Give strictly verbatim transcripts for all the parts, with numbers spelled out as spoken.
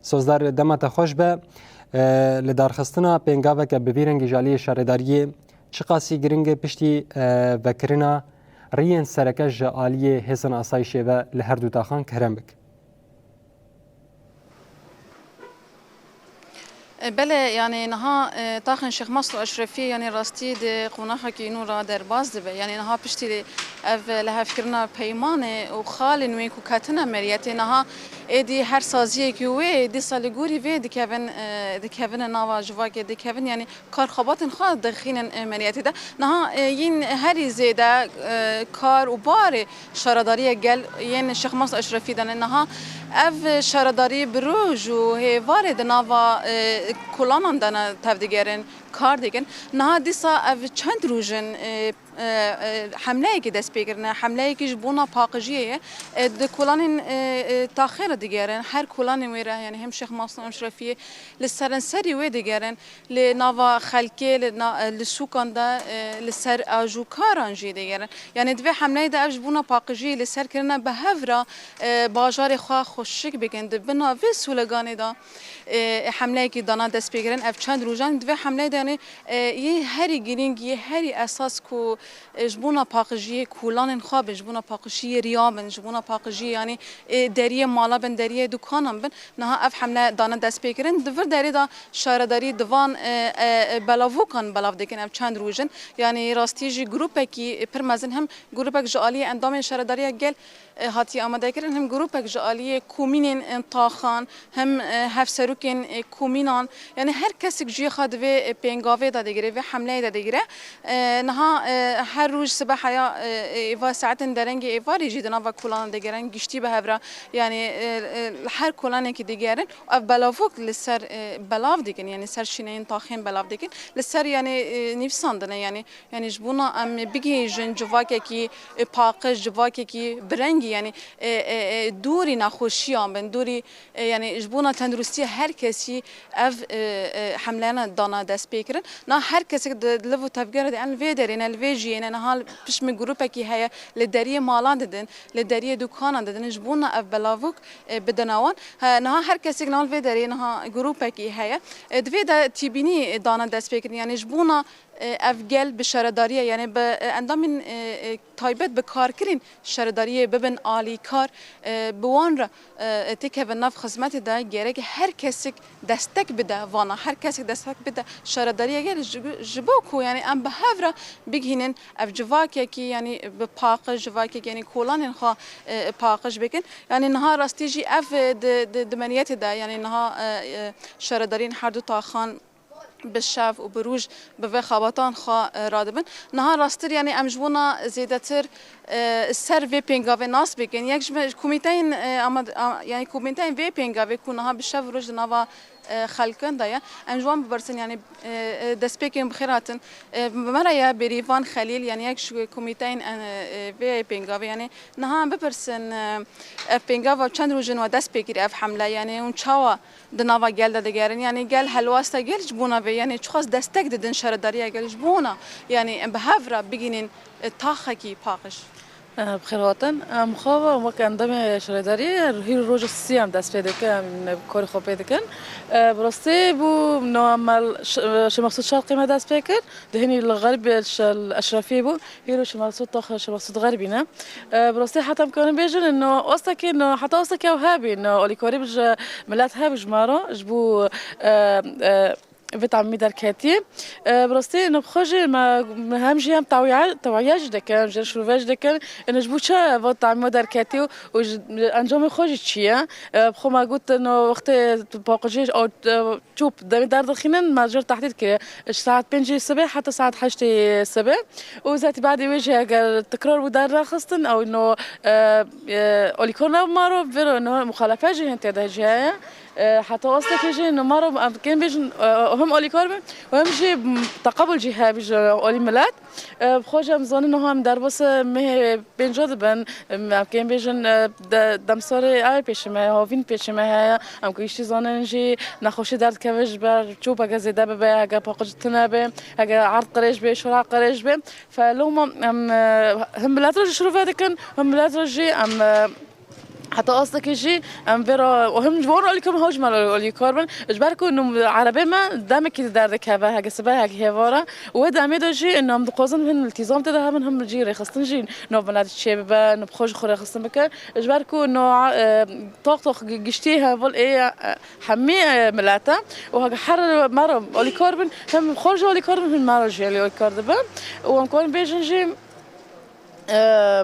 Sozdar, dema te xweş be. E, li darxistina pêngaveke bi vî rengî ji aliyê şaredariyê çiqasî giring e piştî, e, vekirina riyên sereke ji aliyê hêzên asayîşê ve li her du taxan? Kerem bik. E, belê, yanî niha, e, taxên Şêx Masûd Eşrefî, yanî rastî di qonaxekî nû re derbas dibe. Yanî niha piştî ev lihevkirina peymanê û xalên wê ku ketine meriyetê, niha êdî her saziyekî wê dîsa li gorî vê dikevin, e, dikevine nava civakê, dikevin, yanî kar xebatên xwe dixînin, e, meriyetê de. Niha, e, yîn herî zêde, e, kar û barê şaredariyê gel yên Şêx Masûd Eşrefî de ne. Niha ev şaredarî bi roj û hêvarê di nava, e, kolanan de ne tevdigerin, kar dikin. Niha dîsa ev çend roj in, e, e, e, hemleyekî dest pê kirine, hemleyekî ji bona paqijiyê ye. E, di kolanên, e, e, taxê re digerin, her kolanên wê re, yanî hem Şêx Masûd Eşrefiyê li serenserî wê digerin. Li nava xelkê, li na-, li sûkan de, e, li ser ajûkaran jî digerin. Yanî di vê hemleyê de ev ji bona paqijiyê li ser kirine bi hev re, e, bajarê xwe xweşik bikin. Di bina vê sloganê de, e, hemleyekî dana destpêkirin. Ev çend rojan di vê hemleyê de, yanî, e, yê herî girîng, yê herî esas ku, e, ji bona paqijiyê kolanên xwe bin, ji bona paqijiyê riya bin, ji bona paqijiyê, yanî, e, deriyê mala bin, deriyê dukanan bin. Niha ev hemle dane destpêkirin. Di vir derê de şaredarî di van, e, e, e, belavûkan belav dikin, ev çend roj in. Yanî rastî jî grûpekî pir mezin, hem grûpek ji aliyê endamên Şaredariya Gel, e, hatiye amadekirin, hem grûpek ji aliyê komînên, e, taxan, hem, e, hevserokên, e, komînan. Yanî her kesek cihê xwe di vê, e, pêngavê de digire, vê hemleyê de digire. E, niha, e, her roj sibe heya, e, e, êva saetên derengê êvarê jî di nava kolanan digerin, giştî bi hev re, yanî, e, e, li her kolanekî digerin. Ev belavok li ser, e, belav dikin, yanî ser şîneyên taxên belav dikin. Li ser, yanî, e, nivîsandine, yanî, yanî ji bona em bigihîjin civakekî, e, paqij, civakekî bi rengî, yanî, e, e, e, dûrî nexweşiyan bin, dûrî, e, yanî ji bona tenduristiya her kesî ev, e, e, hemleyana dana destpêkirin. Na her kesek di liv û tevgerê de, em li vê derê ne, li vê jiyê ne, niha pişmî grûpekî heye, li deriyê malan didin, li deriyê dukanan didin, ji bona ev belavok, e, bidine wan. He, niha her kesek niha li vê derê niha grûpekî heye. E, di vê de tîbînî dana destpêkirin, yanî ji bona, e, ev gel bi şaredariyê, yanî bi, e, endamên, e, e, taybet bi karkirên şaredariyê bibin alîkar, e, bi wan re, e, têkevin nav xizmetê de gerek her kesek destek bide vana, her kesek destek bide şaredariyê gel ji, ji bo ku, yanî em bi hev re bigihînin ev civakekî, yanî bi paqij civakekî, yanî kolanên xwe, e, paqij bikin. Yanî niha rastî jî ev, e, di, di, di meriyetê de, yanî niha, e, e, şaredariyên her du taxan bi şev û bi roj bi vê xebatan xwe, e, radibin. Niha rasttir, yanî em ji bona zêdetir, e, ser vê pêngavê nas bikin. Yek ji me-, komîteyên, e, amad-, a-, yanî komîteyên vê pêngavê ku niha bi şev û roj di nava, e, xelkan de ye. Em ji wan bipirsin, yanî, e, e, destpêkên bi xêr hatin. E, bi me re ye Bêrîvan Xelîl, yanî yek ji komîteyên, e, e, vê pêngavê. Yanî niha em bipirsin, e, ev pêngava çend roj in we dest pê kir ev hemle, yanî hûn çawa di nava gel de digerin. Yanî gel helwesta gel ji bona vê, yanî çiqas destek didin şaredariya gel ji bona, yanî em bi hev re bigihînin, e, taxekî paqij. Eh, bi xêr hatin. Em xwe wek endamê şaredariyê hîro roja sisiyê em dest pê dikin, em korê xwe pê dikin. Eh, bi rastî bû no em li Ş-, Şêx Mexsûd Şerqî me dest pê kir. Di hinî li Xerbî, li Eşrefî bû. Hîro Şêx Mexsûd tax Şêx Mexsûd Xerbî ne. E, bi rastî heta em karin bêjin, no ostekî, no heta ostekî ew hebî, no alîkarî bi ji milet hebî ji me re, ji bo, e, e, vê tamî derketî. E, bi rastî, no bi xwe jî me, me hem jî hem tawiya, tawiya jî dikin, jê re şirove jî dikin. Êne ji bo çi va tamî derketî û, û ji, encamê xwe jî çi ye? E, bi xwe me got, no wextê tu paqijî, ew, e, Çûp, demê derdixînin, me jê re tehdîd kiriye. Ji saet pêncî sibê heta saet heştê sibê. Û zetî badê wê jî eger tekrar bû derdaxistin, ew no, e, e, alîkar ne bi me re, vê re no muxalefe jî hin tê de jî heye. E, heta astekê jî no me re em kêm bêjin, e, hem alîkar bin, û hem jî, m, teqebul jî heye jî alî milet. E, bi xwe jî em zanin niha em derbas mehê pênca dibin. Em, em kêm bêjin, e, de-, demsarê ew pêşî me, havîn pêşî me heye. Em ku giştî zanin jî nexweşî derdikeve ji ber çûpeke zêde bibe, heke paqij tune be, heke erd qirêj be, şora qirêj be. Fe loma em, e, him milet re jî şirove dikin, him milet re jî em, e, Heta astekî jî em vê re, û him ji wan alîkar bin, him ji me re alîkar bin. Ji ber ku nû erebê me demekî di derdikeve, heke sibe, heke hêvara. Û wê demê de jî em dixwazin hin îltîzam tê de hebin, him jî rêxistin jî nav milet çê bibe, nû bi xwe ji xwe rêxistin bike. Ji ber ku nû, e, tax tax gi-, giştî heval ê, e, hemî, e, milet e. Û heke her me re alîkar bin, him xwe jî alîkar bin, him me re jî alîkar dibin. Û em karin bêjin jî, e,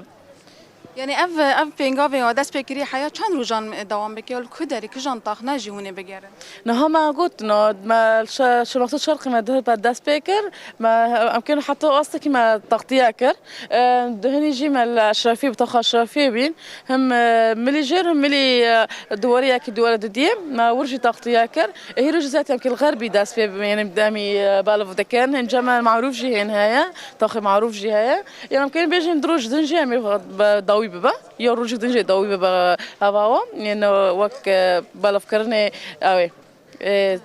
Yanî ev, ev pêngavên we dest pê kiriye heya çend rojan dewam bike û li ku derê kijan taxne jî hûn ê bigerin? Niha me got, no, me şe-, şemaxta çar qîmet de dest pê kir. Me, em kên heta astekî me taxtiye kir. E, duhinî jî me li Eşrefî, bi taxa Eşrefî bîn. Him, e, milî jêr, him milî, e, duwarî yekî duwarê didiyê. Me wir jî taxtiye kir. E, hîro jî zaten em kê li xerbî dest pê, yanî demî, e, belav dikin. Hinca me marûf jî hên heye. Taxê marûf jî heye. Ya em kên bêjin du roj din jî em ê be-, dawî bibe. Ya rojek din jî dawî bibe heva wan. Yên wek, e, belavkirinê ew ê, e,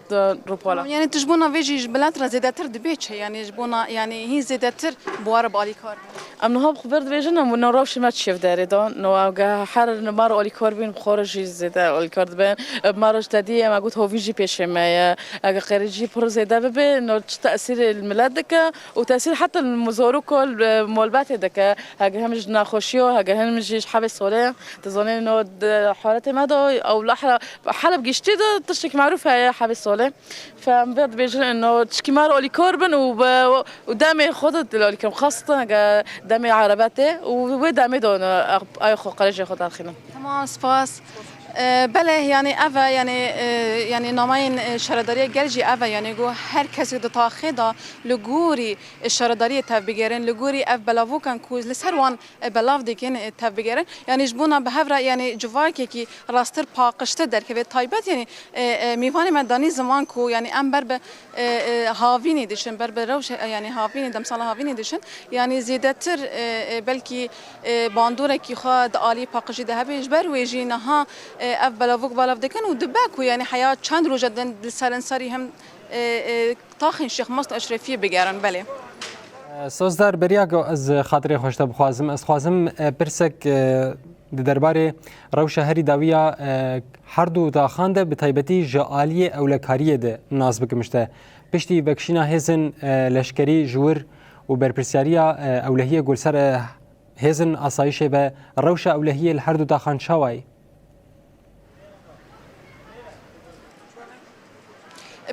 rûpala. Yanî tu ji bona vê jî ji milet re zêdetir dibê çi? Yanî ji bona, yanî hîn zêdetir bi we re bi alîkar bin? Em niha bi xwe vê re dibêjin, em wina rewşê me çi ye vê derê de. No, ew ge her me re alîkar bin, bi xwe re jî zêde alîkar dibin. Bi me re ji tedî, me got, hovî jî pêşê me ye. Eger qerecî pir zêde bibe, no çi tesîrê li milet dike û tesîr heta li zarok û li malbatê dike. Heke him ji nexweşiya, heke him jî ji hebê solê. Tu zanî no di haletê me de ew li Heleb, Heleb giştî de tiştekî marûf heye hebê solê. Fe em vê dibêjin no tişkî me re alîkar bin û bi, û demê xwe de alîkar xastin heke demê erebetê û wê demê de no ay xwe qerecê xwe derxînin. Tamam, spas. E, belê, yanî ev e, yanî, e, yanî namayên, e, şaredariyê gel jî ev e, yanî ku her kesê di taxê de li gorî, e, şaredariyê tev bigerin, li gorî ev belavokan ku li ser wan, e, belav dikin, e, tev bigerin. Yanî ji bona bi hev re, yanî civakekî rastir paqijtir derkeve taybet, yanî, e, e, mêvanê me danî ziman ku, yanî em ber bi e, e, havînî dişin, ber bi rewşe, e, yanî havînî, demsala havînî dişin. Yanî zêdetir, e, e, belkî, e, bandorekî xwe di alî paqijî de hebe. Ji ber wê jî niha, e, ev belavok belav dikin û dibe ku yanî heya çend roje din li serensarî him, e, e, taxên Şêx Mesûd Eşrefiyê bigerin, belê. Sozdar, beriya ku ez xatirê xwe ji te bixwazim, ez dixwazim, e, pirsek, e, di derbarê rewşa herî dawiya, e, her du taxan de bi taybetî ji aliyê ewlekariyê de nas bikim ji te. Piştî vekişîna hêzên, e, leşkerî ji wir û berpirsiyariya, e, ewlehiyê ku li ser, e, hêzên asayîşê be, rewşa ewlehiyê li her du taxan çawa ye?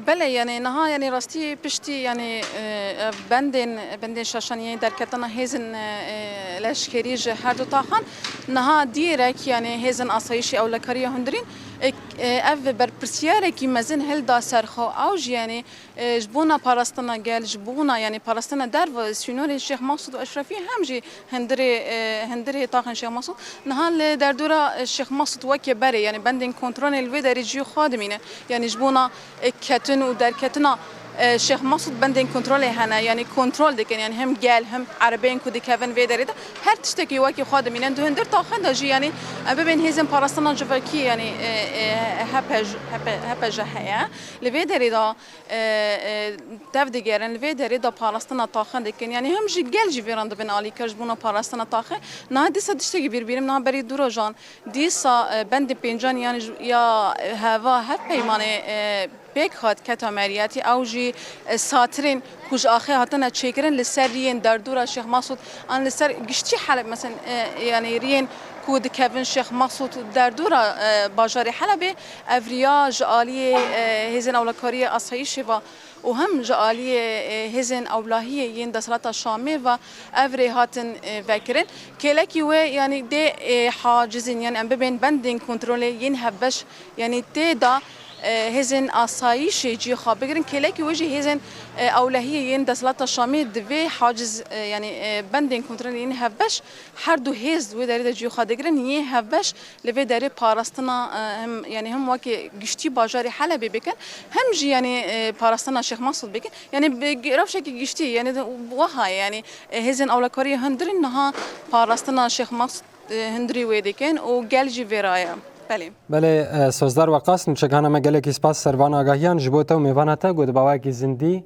Belê, yanî niha yanî rastî piştî yanî, e, bendên, bendên şaşaniyê derketina hêzên, e, leşkerî ji her du taxan, niha dîrek yanî hêzên asayîşê ewlekariya hundirîn, e, e, ev berpirsiyarekî mezin hilda ser xwe. Ew jî yanî, e, ji bona parastina gel, ji bona yanî parastina derve sînorên Şêx Mesûd û Eşrefî hem jî hundirê, e, hundirê taxên Şêx Mesûd. Niha li derdora, e, Şêx Mesûd weke berê, yanî bendên kontrolê li vê derê cihê xwe dimîne. Yanî ji bona, e, ketin û derketina, e, Şêx Mesûd bendên kontrolê hene. Yanî kontrol dikin. Yanî hem gel, hem erebeyên ku dikevin vê derê de. Her tiştekî weke xwe dimîne. Di hundir taxan de jî, yanî em bibên hêzên parastina civakî, yanî, e, e, H P J, H P, H P J heye. Li vê derê de e, e, tev digerin, li vê derê de parastina taxan dikin. Yanî him jî gel jî vê re dibin alîkar ji bona parastina taxê. Niha dîsa tiştekî bîr bînim, niha berî du rojan dîsa, e, bendê pêncan yan ji, ya, e, heva hev peymanê, e, pêk hat keta meriyetî. Ew jî, e, satirên ku ji axê hatine çêkirin li ser riyên derdora Şêx Mesûd an li ser giştî Heleb, mesela, e, yanî riyên ku dikevin Şêx Mesûd derdora, e, bajarê Helebê. Ev riya ji aliyê, e, hêzên ewlekariyê asayîşê ve û hem ji aliyê, e, hêzên ewlahiyê yên desthilata Şamê ve ev rê hatin, e, vekirin. Kêlekî wê, yanî dê, e, hacizên, yanî em bibên bendên kontrolê yên hevbeş, yanî tê de, e, hêzên asayîşê cihê xwe bigirin. Kêlekî wê jî hêzên, e, ewlehiyê yên desthilata Şamê di vê haciz, e, yanî, e, bendên kontrolê yên hevbeş her du hêz wê derê de cihê xwe digirin. Yên hevbeş li vê derê parastina, e, hem, yanî hem wekî giştî bajarê Helebê bikin, hem jî, yanî, e, parastina Şêx Mesûd bikin. Yanî bi gi-, rewşekî giştî, yanî de wiha ye, yanî, e, hêzên ewlekariyê hundirîn niha parastina Şêx Mesûd, e, hundirî wê dikin û gel jî vê re ye. Belê. Belê, e, Sozdar Weqas, nûçegihana me gelekî spas ser van agahiyan ji bo te û mêvana te ku di bi awayekî zindî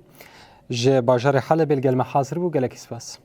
ji bajarê Helebê li gel me hazir bû, gelekî spas.